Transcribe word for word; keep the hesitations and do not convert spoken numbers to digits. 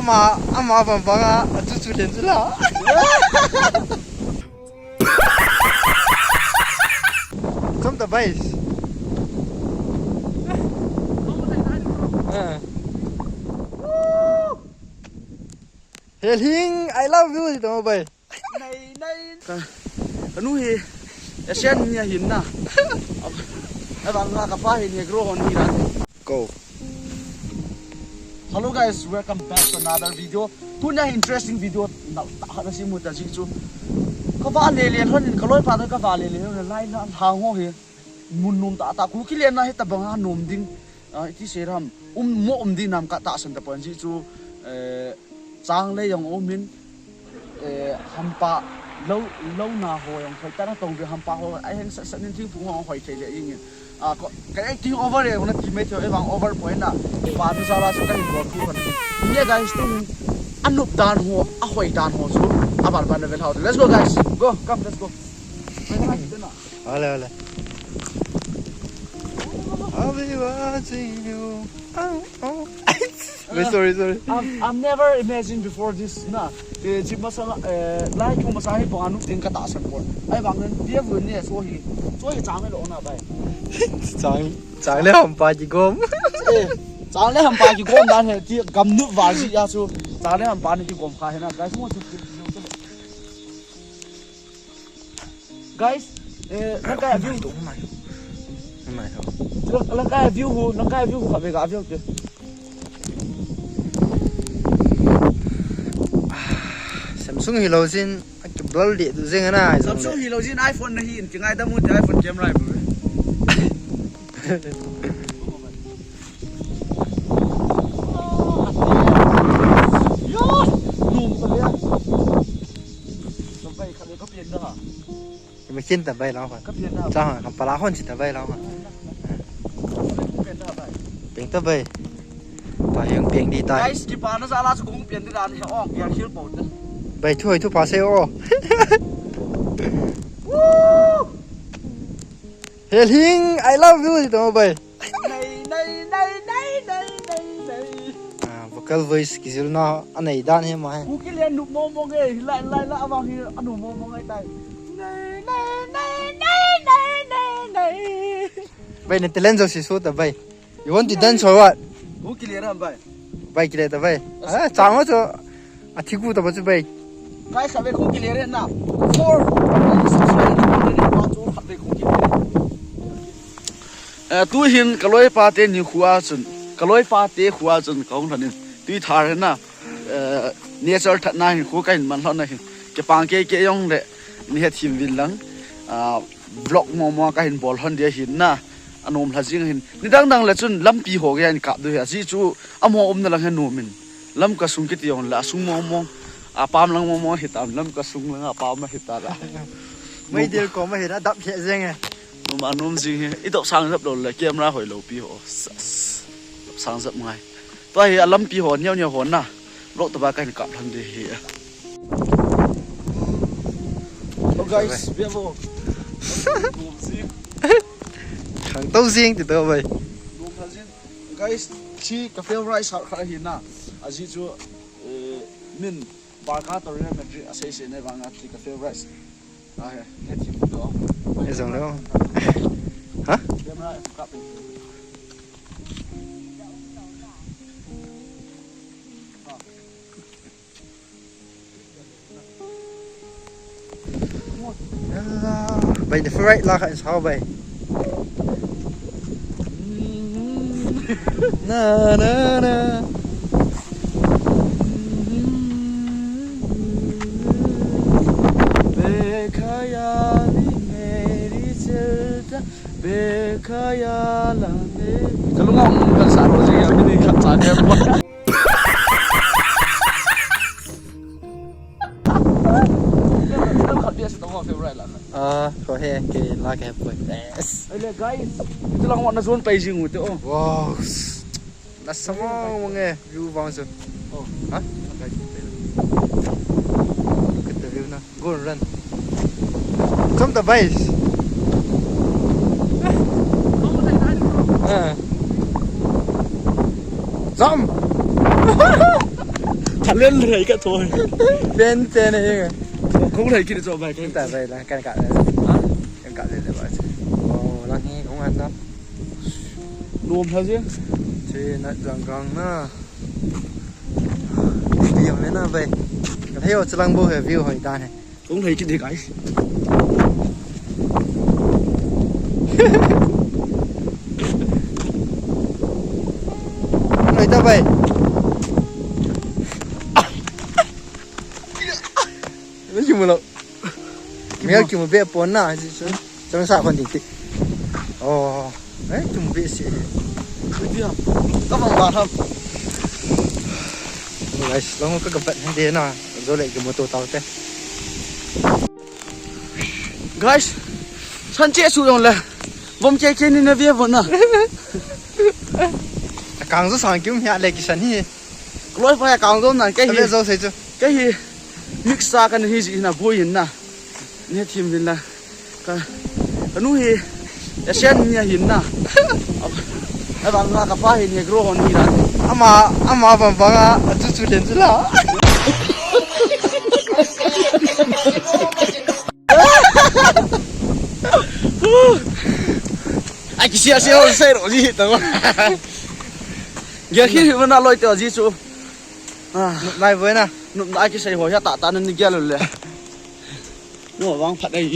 Ama, ama bang bang a, achu chu len chu la. Chom ta bai. Ah. Helhing, I love you, ti ta bai. Nei, nei. Ka, kanu hi Asian ni ahin na. Abang nga kapa hi Negro hon hi ran. Go. Hello guys, welcome back to another video. Tunia interesting video na ta na si mu ta ji chu. Kava le le hon in kaloi pa ta kava le le hon lai na ha ho hi. Mun num ta ta ku ki le na hi ta bang ha num ding. Ah, iti sei ram, um, mo um di nam ka tahsan ta pon ji chu, eh, chang le jong um in, eh, hampa lo, lo na ho jong hoi ta na tong ve hampa ho, ai heng sat sat nin thingphung ho hoi thei le jing in. Ah, ko, ka acting over e, ko na ti mai thei, e vang over point na. Pa tu sa la sa ka hin bol tu kan. Ni guys tu, a nup dan ho, a hoi dan ho chu, a ban ban na vel hau. Let's go guys. Go, come, let's go. Ole, ole. I'll be watching you. Oh, oh. Wait, sorry, sorry. I've, I've never imagined before this na. Eh, ji masa, eh, lai ko masa hi bang anu ting ka tahsan pon. Ai bang nan dia vun ne so hi. So hi chang lo na bai. Chang, chang le hampa kigom. Eh, chang le hampa kigom dan he ti gam nu va ji ya chu. Chang le hampa ni kigom kha he na. Guys, mo chu. Guys, eh, langkai a view. Tung mai. Mai ho. Lang-, langkai a view hu, langkai a view hu kha ve ga view te. Samsung hi lo jin, a ki blur di tu jing na. Samsung hi lo jin iPhone na hi in, ki ngai da mu te iPhone camera hi bu. Yo! Num ta le. Sampai kha le ka pian da. Ima khin ta bai lau kha. Ka pian da. Cha ha, ka pala hon chi ta bai lau kha. Ka pian da bai. Pian ta bai. Pa hiang pian di tai. Guys, ki pa na sa la su kung pian di dan he ong, pian hil po ta. Bai thu hoi thu pa se o. Woo! Helhing, I love you, ti ta bai. Nei, nei, nei, nei, nei, nei, nei. Ah, vocal voice kijilna anei dan hi ma he. Ku ki len nup mo mo nge, hi lai, lai, la, avang hi, anu mo mo ngai tai. Nei, nei, nei, nei, nei, nei, nei. Bai, na talent jo si so ta bai. You want to dance or what? Ku ki len ram bai. Bai ki le ta bai. Ah, chang ho cho. A thi ku ta ba chu bai. Kai sa ve khu ki le re na. Four. Ba chu khat ve khu ki le re. Eh, tu hin ka loi pa te ni khu a chun. Ka loi pa te khu a chun ka hung lhon in. Tui thar na. Eh, nature that na hin khu ka hin man lhon na hin. Ke pang ke ke jong le. Ni he thim vin lang. Ah, vlog mo mo ka hin bol lhon dia hin na. Anom lha jing hin. Ni dang dang le chun lampi ho ke an kap du hi. A ji chu Amaho umna lang hi anom in. Lamka sung kiti jong le, asung mong mong. Apam lang mong mong hitam, Lamka sung lang apam hitam la. Meidil kom ahi na, dap he jeng e. Nom anom jing hi. I dop sang jap lou le, camera hoi lou pi ho. Sas. Dop sang jap ngai. Tua hi a lampi ho, neo neo ho na. Vlog taba kahin kap lhon di hi. Hello guys, ve vo. Nom jing. Khangtou jing ti to bai. Nom lha jing. Guys, chi ka favorite sar khat ahi na. Aji chu, eh, min Barca to Real Madrid asei sei na vang a chi ka favorite. Ah, he, he team to. He jong lo. Ha? Camera ka pe. Bai, na favorite la kha in sao bai. Na, na, na. Bekhayali meri chelta, bekhayala meri. Kalung ang kan sa ko siya, mini khat sa niya. Khat dia sa tong favorite la. Ah, ko he, ke la ke poi. Yes. Ele guys, itu lang wana zone pa jing u te o. Wow. Na sama mo nge view vang so. Oh. Ha? Look at the view na. Go and run. Jump the base. Ah. Jump. Len rei ka thoi. Len te ne. Kong rei kini cho bai. Kong ta bai la kan ka. Ha? Kan ka le le bai. Oh, lang hi kong an na. Nuam tha je. Che na jang gang na. Ti yong le na bai. Ka thei o chalang bo he view hoi ta ne. Kong rei kini guys. Noi ta bai. Ni kimu lo. Mel kimu be pon na, si, si. Chang sa kon ding ti. Oh, eh, kimu be si. Ui dia. Ka bang ba ham. Guys, long ka ka bat hen de na. Zo le kimu to tau te. Guys, san che su yong le. Vom che che ni na ve von na. Kang zo sang kimu hia le kisan hi. Kloi pa kang zo nan ke hi. Ka ve zo sei chu. Ke hi mix sa kan hi ji na bu in na. Ne thim din la. Ka, ka nu hi Asian mi ahin na. Abang nga ka pa hi Negro hon hi la. Ama, ama bang bang a, a chu chu len chu la. Ai, kisia sia hon sei ro ji ta. Gel khi hi na loi te ji chu. Ah, lai voi na. Nu, ai kisei ho ya ta ta ni gel le. Nu vang phat ai.